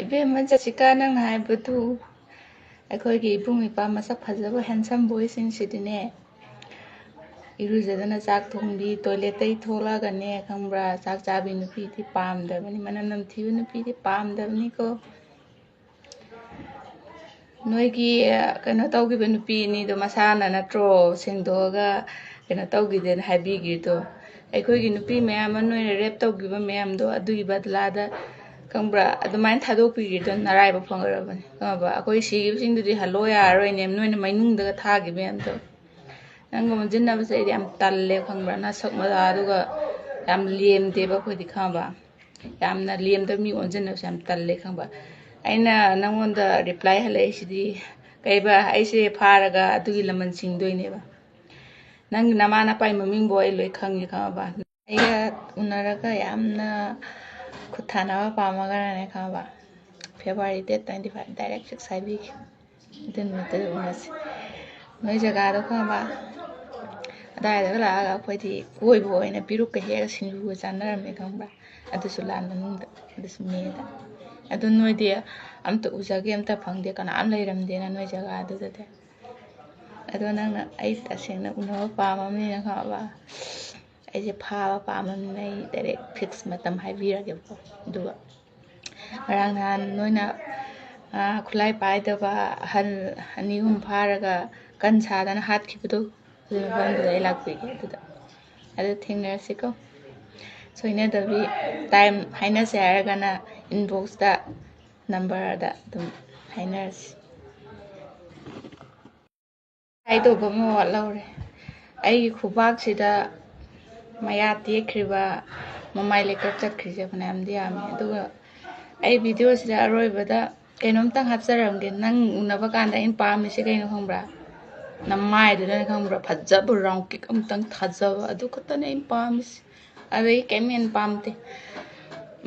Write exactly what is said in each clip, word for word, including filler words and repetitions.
ꯏꯕꯦꯝꯃ ꯖꯁꯤꯀꯥ, ꯅꯪꯅ ꯍꯥꯏꯕꯗꯨ ꯑꯩꯈꯣꯏꯒꯤ ꯏꯕꯨꯡ ꯏꯄ꯭ꯋꯥ ꯃꯁꯛ ꯐꯖꯕ handsome boyꯁꯤꯡꯁꯤꯗꯤꯅꯦ, ꯏꯔꯨꯖꯗꯅ ꯆꯥꯛ ꯊꯣꯡꯕꯤ, toiletꯇꯩ ꯊꯣꯛꯂꯛꯑꯒꯅꯦ, ꯈꯪꯕ꯭ꯔꯥ, ꯆꯥꯛ ꯆꯥꯕꯤ ꯅꯨꯄꯤꯗꯤ ꯄꯥꯝꯗꯕꯅꯤ, ꯃꯅꯝ ꯅꯝꯊꯤꯕ ꯅꯨꯄꯤꯗꯤ ꯄꯥꯝꯗꯕꯅꯤꯀꯣ꯫ ꯅꯣꯏꯒꯤ, ꯑ, ꯀꯩꯅꯣ ꯇꯧꯈꯤꯕ ꯅꯨꯄꯤ ꯑꯅꯤꯗꯣ ꯃꯁꯥꯅ ꯅꯠꯇ꯭ꯔꯣ ꯁꯦꯡꯗꯣꯛꯑꯒ ꯀꯩꯅꯣ ꯇꯧꯈꯤꯗꯦꯅ ꯍꯥꯏꯕꯤꯈ꯭ꯔꯤꯗꯣ? ꯑꯩꯈꯣꯏꯒꯤ ꯅꯨꯄꯤ ꯃꯌꯥꯝ ꯑꯃ ꯅꯣꯏꯅ rape ꯇꯧꯈꯤꯕ ꯃꯌꯥꯝꯗꯣ, ꯑꯗꯨꯒꯤ ꯕꯗꯂꯥꯗ, ꯈꯪꯕ꯭ꯔꯥ, ꯑꯗꯨꯃꯥꯏꯅ ꯊꯥꯗꯣꯛꯄꯤꯈ꯭ꯔꯤꯗꯣ ꯅꯔꯥꯏꯕꯛ ꯐꯪꯈ꯭ꯔꯕꯅꯤ, ꯈꯪꯉꯕ? ꯑꯩꯈꯣꯏ ꯁꯤꯈꯤꯕꯁꯤꯡꯗꯨꯗꯤ ꯍꯜꯂꯣ ꯌꯥꯔꯔꯣꯏꯅꯦ, ꯅꯣꯏꯅ ꯃꯩꯅꯨꯡꯗꯒ ꯊꯥꯈꯤꯕ ꯃꯌꯥꯝꯗꯣ꯫ ꯅꯪꯒ ꯑꯣꯟꯁꯤꯟꯅꯕꯁꯦ ꯑꯩꯗꯤ ꯌꯥꯝ ꯇꯜꯂꯦ, ꯈꯪꯕ꯭ꯔꯥ? ꯅꯁꯛ ꯃꯇꯥꯗꯨꯒ ꯌꯥꯝ ꯂꯦꯝꯗꯦꯕ ꯑꯩꯈꯣꯏꯗꯤ, ꯈꯪꯉꯕ? ꯌꯥꯝꯅ ꯂꯦꯝꯗꯕ ꯃꯤ ꯑꯣꯟꯁꯤꯟꯅꯕꯁꯦ ꯌꯥꯝ ꯇꯜꯂꯦ, ꯈꯪꯕ? ꯑꯩꯅ ꯅꯪꯉꯣꯟꯗ reply ꯍꯜꯂꯛꯏꯁꯤꯗꯤ, ꯀꯩꯕ, ꯑꯩꯁꯦ ꯐꯥꯔꯒ ꯑꯗꯨꯒꯤ ꯂꯃꯟ ꯁꯤꯡꯗꯣꯏꯅꯦꯕ꯫ ꯅꯪꯒꯤ ꯅꯃꯥ ꯅꯄꯥꯏ ꯃꯃꯤꯡꯕꯨ ꯑꯩ ꯂꯣꯏ ꯈꯪꯉꯦ, ꯈꯪꯉꯕ? ꯑꯩꯒ ꯎꯅꯔꯒ ꯌꯥꯝꯅ ꯈꯨꯠ ꯊꯥꯅꯕ ꯄꯥꯝꯃꯒꯅꯅꯦ, ꯈꯪꯉꯕ? February date twenty five direct fix ꯍꯥꯏꯕꯤꯒꯦ꯫ ꯑꯗꯨ ꯅꯨꯃꯤꯠꯇꯨꯗ ꯎꯅꯁꯤ꯫ ꯅꯣꯏ ꯖꯒꯥꯗꯣ, ꯈꯪꯉꯕ? ꯑꯗꯥꯏꯗꯒ ꯂꯥꯛꯑꯒ ꯑꯩꯈꯣꯏꯗꯤ ꯀꯣꯏꯕ ꯑꯣꯏꯅ ꯄꯤꯔꯨꯛꯀ ꯍꯦꯛꯑꯒ ꯁꯤꯡꯖꯨꯒ ꯆꯥꯅꯔꯝꯃꯦ, ꯈꯪꯕ꯭ꯔꯥ? ꯑꯗꯨꯁꯨ ꯂꯥꯟ ꯃꯅꯨꯡꯗ, ꯑꯗꯨꯁꯨ ꯃꯦꯗ꯫ ꯑꯗꯨ ꯅꯣꯏꯗꯤ ꯑꯝꯇ ꯎꯖꯒꯦ ꯑꯝꯇ ꯐꯪꯗꯦ, ꯀꯅꯥꯝ ꯂꯩꯔꯝꯗꯦꯅ ꯅꯣꯏ ꯖꯒꯥꯗꯨꯗꯗꯤ꯫ ꯑꯗꯣ ꯅꯪꯅ ꯑꯩ ꯇꯁꯦꯡꯅ ꯎꯅꯕ ꯄꯥꯝꯃꯕꯅꯤꯅ, ꯈꯪꯉꯕ? ꯑꯩꯁꯦ ꯐꯥꯕ ꯄꯥꯝꯃꯕꯅꯤꯅ ꯑꯩ direct fix ꯃꯇꯝ ꯍꯥꯏꯕꯤꯔꯒꯦꯕꯀꯣ꯫ ꯑꯗꯨꯒ ꯉꯔꯥꯡ ꯅꯍꯥꯟ ꯅꯣꯏꯅ, ꯑꯥ, ꯈꯨꯠꯂꯥꯏ ꯄꯥꯏꯗꯕ ꯑꯍꯜ ꯑꯅꯤ ꯑꯍꯨꯝ ꯐꯥꯔꯒ ꯀꯟ ꯁꯥꯗꯅ ꯍꯥꯠꯈꯤꯕꯗꯣ, ꯑꯗꯨ ꯃꯐꯝꯗꯨꯗ ꯑꯩ ꯂꯥꯛꯄꯤꯒꯦ꯫ ꯑꯗꯨꯗ, ꯑꯗꯨ ꯊꯦꯡꯅꯔꯁꯤꯀꯣ꯫ ꯁꯣꯏꯅꯗꯕꯤ time ꯍꯥꯏꯅꯁꯦ ꯍꯥꯏꯔꯒꯅ inboxꯇ, numberꯗ ꯑꯗꯨꯝ ꯍꯥꯏꯅꯔꯁꯤ꯫ ꯍꯥꯏꯗꯧꯕ ꯑꯃ ꯋꯥꯠꯍꯧꯔꯦ꯫ ꯑꯩꯒꯤ ꯈꯨꯕꯥꯛꯁꯤꯗ ꯃꯌꯥ ꯇꯦꯛꯈ꯭ꯔꯤꯕ, ꯃꯃꯥꯏ ꯂꯩꯀꯛ ꯆꯠꯈ꯭ꯔꯤꯁꯦ ꯐꯅꯌꯥꯝꯗꯤ ꯌꯥꯝꯃꯤ꯫ ꯑꯗꯨꯒ ꯑꯩ videoꯁꯤꯗ ꯑꯔꯣꯏꯕꯗ ꯀꯩꯅꯣꯝꯇꯪ ꯍꯥꯞꯆꯔꯝꯒꯦ꯫ ꯅꯪ ꯎꯅꯕ ꯀꯥꯟꯗ ꯑꯩꯅ ꯄꯥꯝꯃꯤꯁꯦ ꯀꯩꯅꯣ ꯈꯪꯕ꯭ꯔꯥ? ꯅꯃꯥꯏꯗꯨꯗꯅꯦ, ꯈꯪꯕ꯭ꯔꯥ, ꯐꯖꯕ round kick ꯑꯃꯇꯪ ꯊꯥꯖꯕ, ꯑꯗꯨ ꯈꯛꯇꯅꯦ ꯑꯩꯅ ꯄꯥꯝꯃꯤꯁꯦ꯫ ꯑꯗꯩ ꯀꯩꯝ ꯍꯦꯟꯅ ꯄꯥꯝꯗꯦ꯫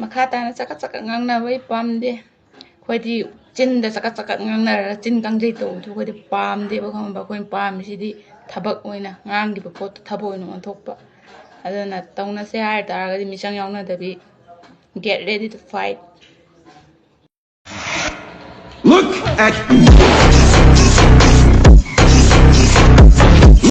ꯃꯈꯥ ꯇꯥꯅ ꯆꯀꯠ ꯆꯀꯠ ꯉꯥꯡꯅꯕ ꯑꯩ ꯄꯥꯝꯗꯦ꯫ ꯑꯩꯈꯣꯏꯗꯤ ꯆꯤꯟꯗ ꯆꯀꯠ ꯆꯀꯠ ꯉꯥꯡꯅꯔꯒ ꯆꯤꯟ ꯀꯥꯡꯖꯩ ꯇꯧꯕꯗꯨ ꯑꯩꯈꯣꯏꯗꯤ ꯄꯥꯝꯗꯦꯕ, ꯈꯪꯉꯕ? ꯑꯩꯈꯣꯏꯅ ꯄꯥꯝꯃꯤꯁꯤꯗꯤ ꯊꯕꯛ ꯑꯣꯏꯅ, ꯉꯥꯡꯈꯤꯕ ꯄꯣꯠꯇꯣ ꯊꯕꯛ ꯑꯣꯏꯅ ꯑꯣꯟꯊꯣꯛꯄ꯫ ꯑꯗꯨꯅ ꯇꯧꯅꯁꯦ ꯍꯥꯏ ꯇꯥꯔꯒꯗꯤ ꯃꯤꯆꯪ ꯌꯥꯎꯅꯗꯕꯤ, get ready to fight꯫ Action.